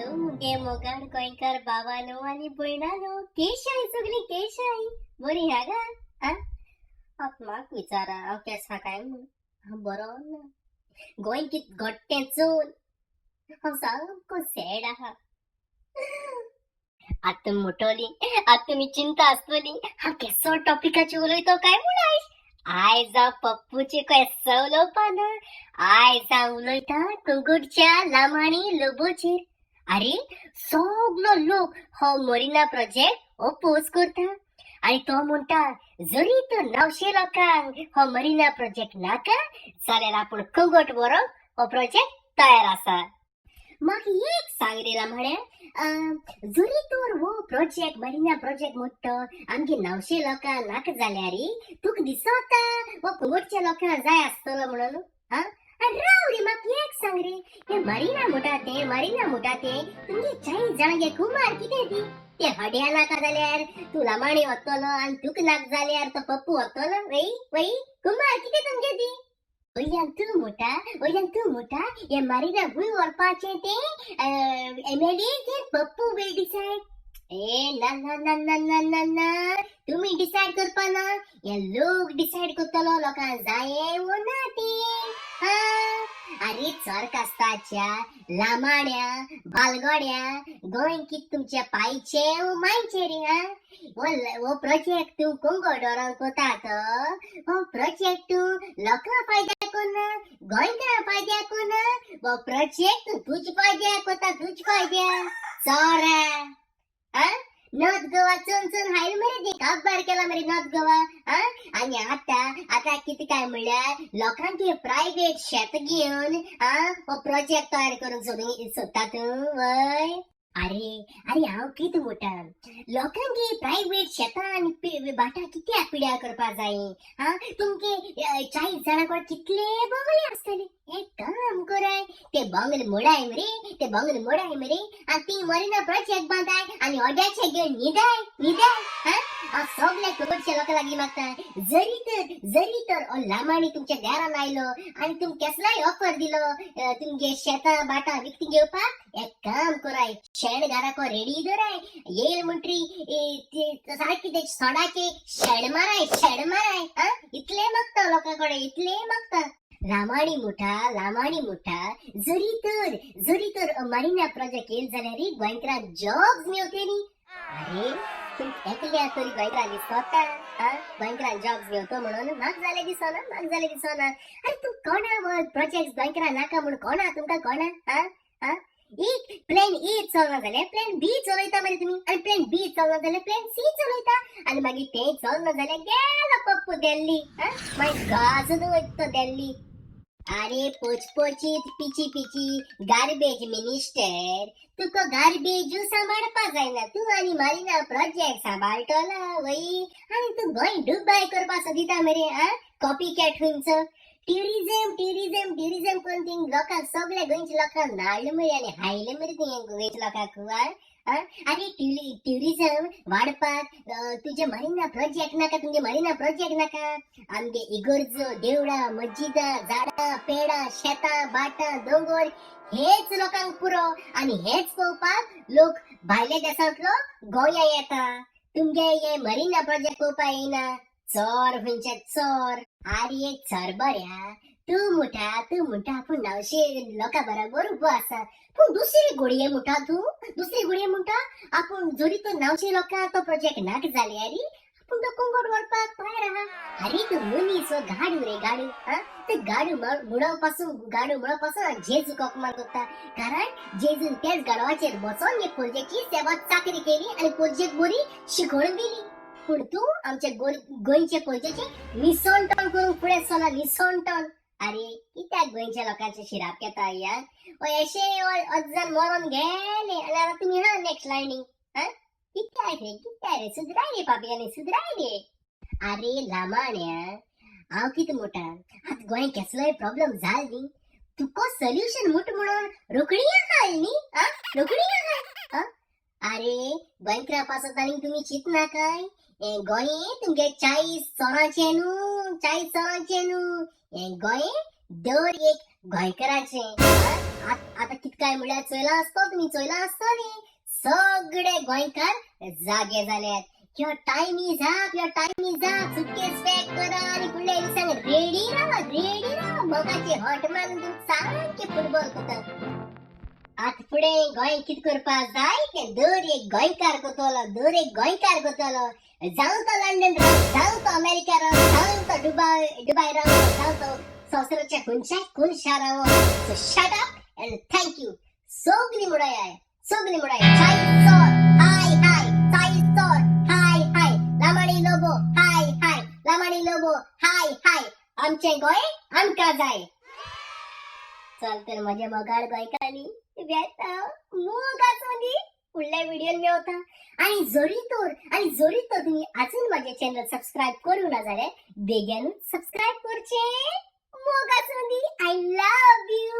Hello मुगे मोगाळ गोंयकार भावानो आनी भयणानो, केशाय सगळीं? केशाय? बरी ह्या गा? आ आत्माक विचारा हांव केसा काय म्हूण. हांव बरो ना. गोंय कित घडटें चोवन हांव सामको सॅड आहा. आतां तुमी म्हणटली, आतां तुमी चिंता आसतली, हांव केसो टॉपिकाचेर उलयतो काय म्हूण आयज. आयज हांव पप्पूचे केसो उलोवपा ना. आयज हांव उलयतां कुंकुडच्या लामाणी लोबोचेर. अरे, सगलो लोक हो मरिना प्रोजेक्ट ओपोज करता आनी तो म्हणटा, जरी तर नवशे लोकांक हो मरिना प्रोजेक्ट नाका जाल्यार आपूण कंगट व्हरूंक हो प्रोजेक्ट तयार आसा. मागीर एक सांग रे लामाण्या, जरी तर हो प्रोजेक्ट, मरिना प्रोजेक्ट म्हणटा, आमगे नवशे लोकांक नाका जाल्यार तुका दिसता हो कुंगटच्या लोकांक जाय आसतलो म्हणून? हा, राव रे, म्हाका एक सांग रे, हे मरिना म्हणटा ते, मरिना म्हणटा ते, तुमगे 40 जाणांगे कुमार कितें ती? ते हड्या नाका जाल्यार तूं लामाणी वतलो आनी तुका नाका जाल्यार तो पप्पू वतलो? वय वय, कुमार कितें तुमगे ती? वयल्यान तूं म्हणटा, वयल्यान तूं म्हणटा, हे मरिना खूंय व्हरपाचें तें एमएलए ते पप्पू will decide. ए ना ना ना ना ना ना ना, तुमी डिसायड करपा ना. हे लोक डिसायड करतलो लोकांक जाये वो ना ते. हा, अरे चरकास्ताच्या लामाण्या बालगोड्या, गोंय कित तुमच्या पायचे वो मायचे रे? हा, हो प्रोजेक्ट तूं कोंगो डोरान कोता तो हो प्रोजेक्ट तूं लोकां फायद्याक कोन्ना, गोंयकारां फायद्याक कोन्ना. हो प्रोजेक्ट तूं तुज फायद्याक कोता, तुज फायद्याक चोरा. हा, नॉर्थ गोवा चोन चोन हायल मरे ते, काबार केला मरे नॉर्थ गोवा. हा, आनी आतां आतां कितें काय म्हणल्यार लोकांचे प्रायवेट शेत घेवन हा हो प्रोजेक्ट तयार करूंक सोदता तूं? वय, अरे अरे, हांव कितें म्हणटा, लोकांगे प्रायवेट शेतां आनी भाटां कित्याक पिड्यार करपा जाय? हा, तुमगे 40 जाणां कडेन कितले बंगले आसतले. एक काम कराय, ते बंगले मोडाय मरे, ते बंगले मोडाय मरे आनी ती मरिना प्रोजेक्ट बांदाय आनी अड्याचे घेवन न्हिदाय न्हिदाय. हा, हांव सगल्या चडशा लोकां लागीं मागता, जरी तर हो लामाणी तुमच्या दारान आयलो आनी तुमकां केसलोय ऑफर दिलो तुमगे शेतां भाटां विकती घेवपाक, एक काम कराय, शेण घराको रेडी दवराय. येयल म्हणटरी सारकी ते सोडाचे शेण माराय, शेण माराय. हा, इतले मागता लोकां कडेन, इतले मागता. लामाणी मुठा, लामाणी मुठा, जरी तर मरिना प्रोजेक्ट येयल जाल्यार गोंयकारांक जॉब्स मेवतली. अरे, तुमकां एकल्या तरी गोंयकारांक दिसता हा गोंयकारांक जॉब्स मेवतो म्हणून? म्हाका जाल्यार दिसना, म्हाका जाल्यार दिसना. अरे, तूं कोणा प्रोजेक्ट गोंयकारांक नाका म्हणून कोणा तुमकां कोणा? हा हा, एक प्लॅन ए चलना जाल्यार प्लॅन बी चलयता मरे तुमी, आनी प्लॅन बी चलना जाल्यार प्लॅन सी चलयता, आनी मागीर तें चलना जाल्यार गेलो पप्पू दिल्ली. मागीर गाजून वयता तो दिल्ली. अरे पोचपोचीत पिची पिची गार्बेज मिनिस्टर, तुका गार्बेज सांबाळपा जायना, तूं आनी मारिना प्रोजेक्ट सांबाळटलो? वय, आनी तूं गोंय डुबाय करपा सोदिता मरे. आ, कॉपी कॅट खंयचो. ट्युरिझम ट्युरिझम ट्युरिझम करून थिंग लोकांक, सगळ्या गोंयच्या लोकांक नाडले मरे आनी हायले मरे तुवें गोंयच्या लोकांक. आ, अरे, ट्युरिझम वाडपाक तुजे मरिना प्रोजेक्ट नाका, तुमगे मरिना प्रोजेक्ट नाका. आमगे इगर्जो, देवळां, मस्जिदां, झाडां पेडां, शेतां भाटां, दोंगर हेच लोकांक पुरो आनी हेच पळोवपाक लोक भायल्या देशांतलो गोंया येता. तुमगे हे मरिना प्रोजेक्ट पळोवपाक येयना. चोर खंयचे चोर. आरे चर बऱ्या, तूं म्हणटा आपूण नवशे लोकां बरोबर उबो आसा, पूण दुसरी घोडये म्हणटा तूं, दुसरी घोडये म्हणटा, आपूण जरी तो नवशे लोकांक तो प्रोजेक्ट नाका जाल्यार आपूण तो कोंगोट व्हरपाक तयार आहा. अरे, तूं मनीस हो गाडू रे गाडू? हा, ते गाडू मुळा पासून, गाडू मुळा पासून जेजू कोकमान करता, कारण जेजून त्याच गाडवाचेर बसोन एक पोरजेची सेवा चाकरी केली आनी पोरजेक बरी शिकवण दिली. पूण तूं आमच्या गोंयचे पोरजेचे निसणटण करूंक फुडें सरला, निसणटण. अरे, कित्याक गोंयच्या लोकांचे शिराप घेता यार? अशे अज्जान मरोन गेले आनी आतां तुमी हा नेक्स्ट लायनीक. हा, कित्याक रे, कित्याक रे? सुधराय रे पापयानी, सुधराय रे. अरे लामाण्या, हांव कितें म्हणटा, आतां गोंय केसलोय प्रॉब्लम जाल न्ही, तुका सोल्युशन मुट म्हणून रोखडी आहाय न्ही? आ, रोखडी आहाय. आ, अरे, गोंयकारा पासत आनी तुमी चिंतनाकाय. हे गोंय तुमगे 40 चोरांचें न्हू, 40 चोरांचें न्हू. हे गोंय दर एक गोंयकारांचे. आतां कित काय म्हणल्यार चोयला आसतो तुमी, चोयला आसतो न्ही, सगळे गोंयकार जागे जाल्यात. Your time is up, your time is up. Suitcase pack करा आनी फुडल्या दिसांक रेडी रावा, रेडी रावा. मोगाचे हॉट मारून तुमी सामके फुटबॉल करतात. आतां फुडें गोंय कितें करपाक जाय तें दर एक गोंयकार करतलो, दर एक गोंयकार करतलो. जावं तो लंडन राव, जावं तो अमेरिका राव, जावं तो दुबाय दुबाय राव, जावं तो संवसाराच्या खंयच्याय कोनशा राव. So shut up and thank you. सगळी मुडाय, सगळी मुडाय. चाय सोर हाय हाय, चाय सोर हाय हाय, लामाणी लोबो हाय हाय, लामाणी लोबो हाय हाय. आमचें गोंय आमकां जाय. चल तर म्हज्या मोगाळ गोंयकारांनी, वेता, मोग आसूं दी. फुडल्या व्हिडिओन मेवता. आणि जरी तर तुम्ही अजून माझे चॅनल सबस्क्राईब करू ना जाल्यार बेगीनूच सबस्क्राईब करचे. मोग आसूं दी. I love you.